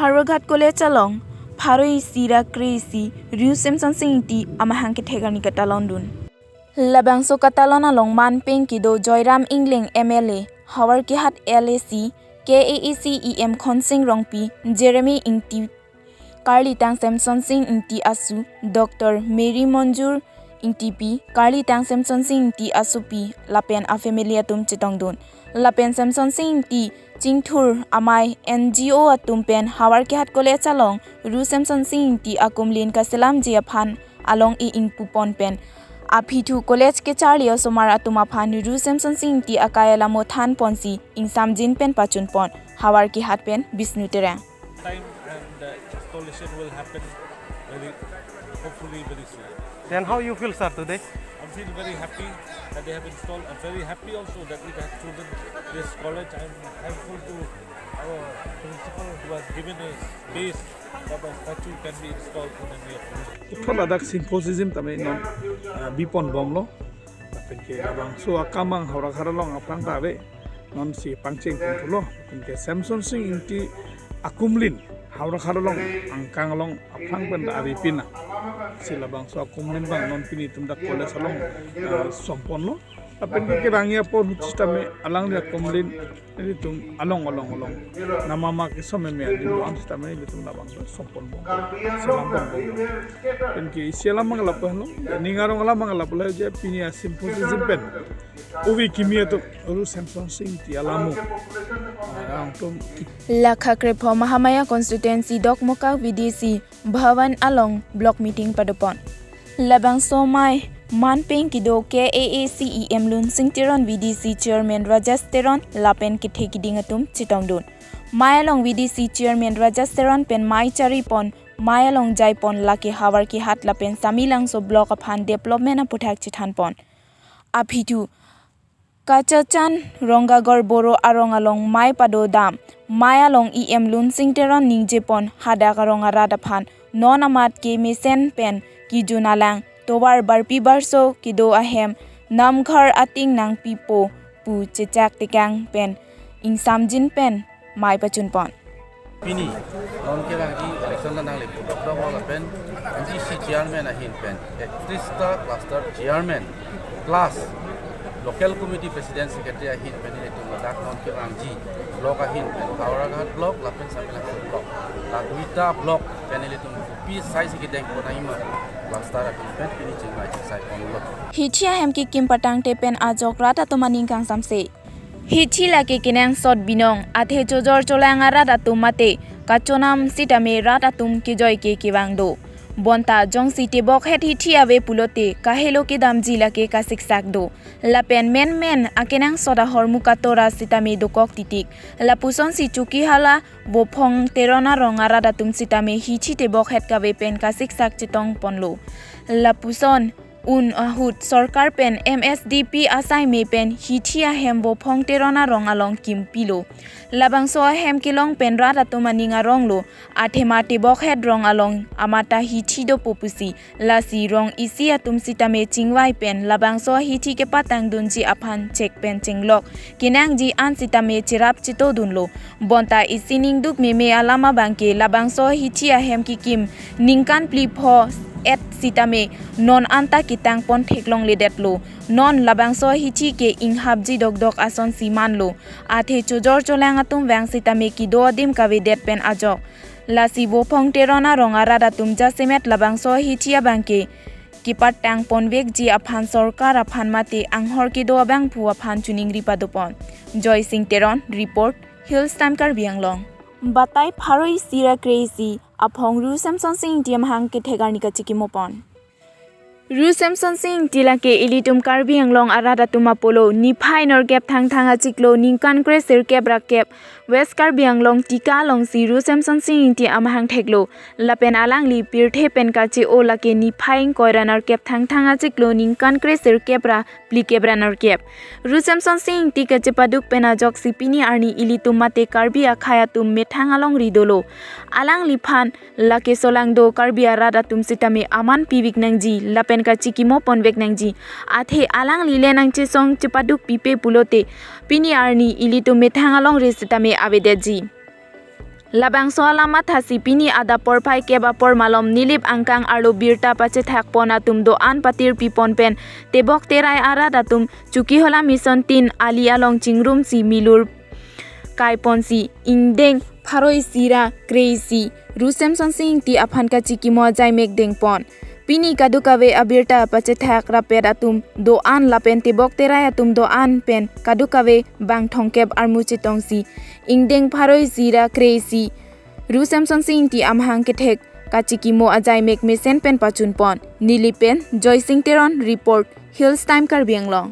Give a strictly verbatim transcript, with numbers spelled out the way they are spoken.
Howraghat College along pharo isi ra kre isi Ru Semsonsing Ingti amahang kethek arni katalon dun. Labangso katalon along manpeng kedo Joyram Engleng M L A, Howraghat L A C, K A A C E M Khonsing Rongpi, Jeremy Ingti, karlitang Semsonsing Ingti asu, Doctor Mary Monjur Ingtipi, karlitang Semsonsing Ingti asopi lapen a-family atum chetongdun. Lapen Semsonsing Ingti chingthur amei N G O atum pen Howraghat College along Ru Semsonsing Ingti akumlin kaselamji aphan along e ingpupon pen aphi thu college kacharli osomar atum aphan Ru Semsonsing Ingti akai alamo thanponsi ingsamjin pen pachunpon. Howraghat pen Bishnu Terang. Time and, uh, installation will happen very, hopefully very soon. Then how you feel, sir, today? I feel very happy that they have installed. I'm very happy also that it has chosen this college. I'm thankful to our principal who has given a space that the statue can be installed in the near future. Uthon ladak symposium tame non, uh, biponbomlo. Lapen ke labangso akam abang Howraghat along aphrang ta ave, nonsi pangcheng pon thulo. Lapen ke Semsonsing Ingti akumlin Howraghat along angkang along aphrang pen ta ave pina. Si labangso akumlin abang non pini itum dak college along, eh, somponlo. Lapen ke kerang ya pon sitame alangli akumlin nelitum along along along nama ma keso meme adim an sitame nelitum labangso somponbom, selamponbom. Lapen ke isi alam abang lapu henlo, ning arong alam abang lapu lo je pini a-symposium pen ove kimi atum Ru Semsonsing Ingti alamo, ah, atum. Lakha krepho Mahamaya constituency Dokmoka V D C Bhavan along block meeting padopon. Labangso amei manpeng kedo K A A C E M Lunsing Teron, V D C chairman Rajesh Teron lapen kethe kiding atum chetongdun. Amei along V D C chairman Rajesh Teron pen amei charipon, amei along jaipon, lake Howraghat lapen Samelangso block aphan development aputhak chethanpon. Aphi thu Kachachan Rongagor Boro arong along amei padodam. Amei along E M Lunsing Teron ningjepon hadak arong arat aphan non amat kemesen pen kejun alang tovar barpi barso kedo ahem namghar ating nangpipo pu chechak tekang pen ingsamjin pen amei pachunpon. Pini non kevangji election ta nangle pu dokdok lo lapen M D C chairman ahin pen, ektris ta cluster chairman plus local committee president secretary ahin pen nelitum ladak non kevangji block ahin pen Howraghat block lapen Samelangso block, la duita block pen nelitum kopi asai si kedengpon aima cluster ahin pen pini chingvai chingsaipon lo. Hithi ahem kekim patangte pen ajok rat atum aning kangsamse. Hithi lake kenangsot binong, athe chojor cholang arat atum mate kachonam sitame rat atum kejoi ke kevang do. Bonta jongsi tebokhet hithi ave pulote kahelo kedamji lake kasiksak do. Lapen menmen akenangsot ahormu katora sitame dokok titik. Lapusonsi Chokihola Vophong Teron arong arat atum sitame hithi tebokhet kave pen kasiksak chetongponlo. Lapuson un ahut sorkar pen M S D P asai me pen hithi ahem Vophong Teron arong along kimpilo. Labangso ahem kelong pen rat atum aning aronglo, athema tebokhet rong along amata hithi dopo pusi, lasi rong isi atum sitame chingvai pen labangso hithi kepatangdunji aphan chek pen chenglok kenangji an sitame cherap chetodunlo. Bonta isi ningduk meme alam abangke labangso hithi ahem kekim ningkan phli pho et sitame non anta ketangpon theklongledetlo. Non labangso hithi ke inghapji dokdok asonsi manlo. Athe chojor cholang atum vang sitame kedo adim kavedet pen ajok. Lasi Vophong Teron arong arat atum jasemet labangso hithi abangke kepatangponvekji aphan sorkar aphan mate anghor kedo abangphu aphan choningri padopon. Joysing Teron, report, Hills Time Karbi Anglong. Batai pharo isi ra kre isi aphong Ru Semsonsing Ingti amahang kethek arni kachikimopon. Ru Semsonsing Ingti lake ilitum Karbi Anglong arat atum apollo, niphai nerkep Thangthang achiklo ningkan kresirkep ra kep West Karbi Anglong Tika alongsi Ru Semsonsing Ingti amahang theklo. Lapen alangli pirthe pen kache-o lake niphai ingkoi ra nerkep Thangthang achiklo ningkan kresirkep ra phlikep ra nerkep. Ru Semsonsing Ingti kachepaduk pen ajoksi pini arni ilitum mate Karbi akhei atum methang alongri dolo. Alangliphan lake solangdo Karbi arat atum sitame aman pivek nangji lapen kachikimoponvek nangji. Athe alangli le nangchesong chepaduk pipe pulote pini arni ilitum methang alongri sitame avedetji. Labangso alam athasi pini adap porphai kep apor malom Nilip angkang arlo birta pachethak pon atum do-an patirpi pon pen tebok terai arat atum Chokihola Mission tin ali along chingrumsi milur kai ponsi ingdeng pharo isi ra kre isi Ru Semsonsing Ingti aphan kachikimo ajaimek deng pon. Pini kadokave abirta pachethak rapet atum do-an lapen tebok terai atum do-an pen kadokave bang thomkep armu chetongsi ingdeng pharo isi ra kre isi Ru Semsonsing Ingti amahang kethek kachikimo ajaimek mesen pen pachun pon. Nilip pen Joysing Teron report, Hills Time Karbi Anglong.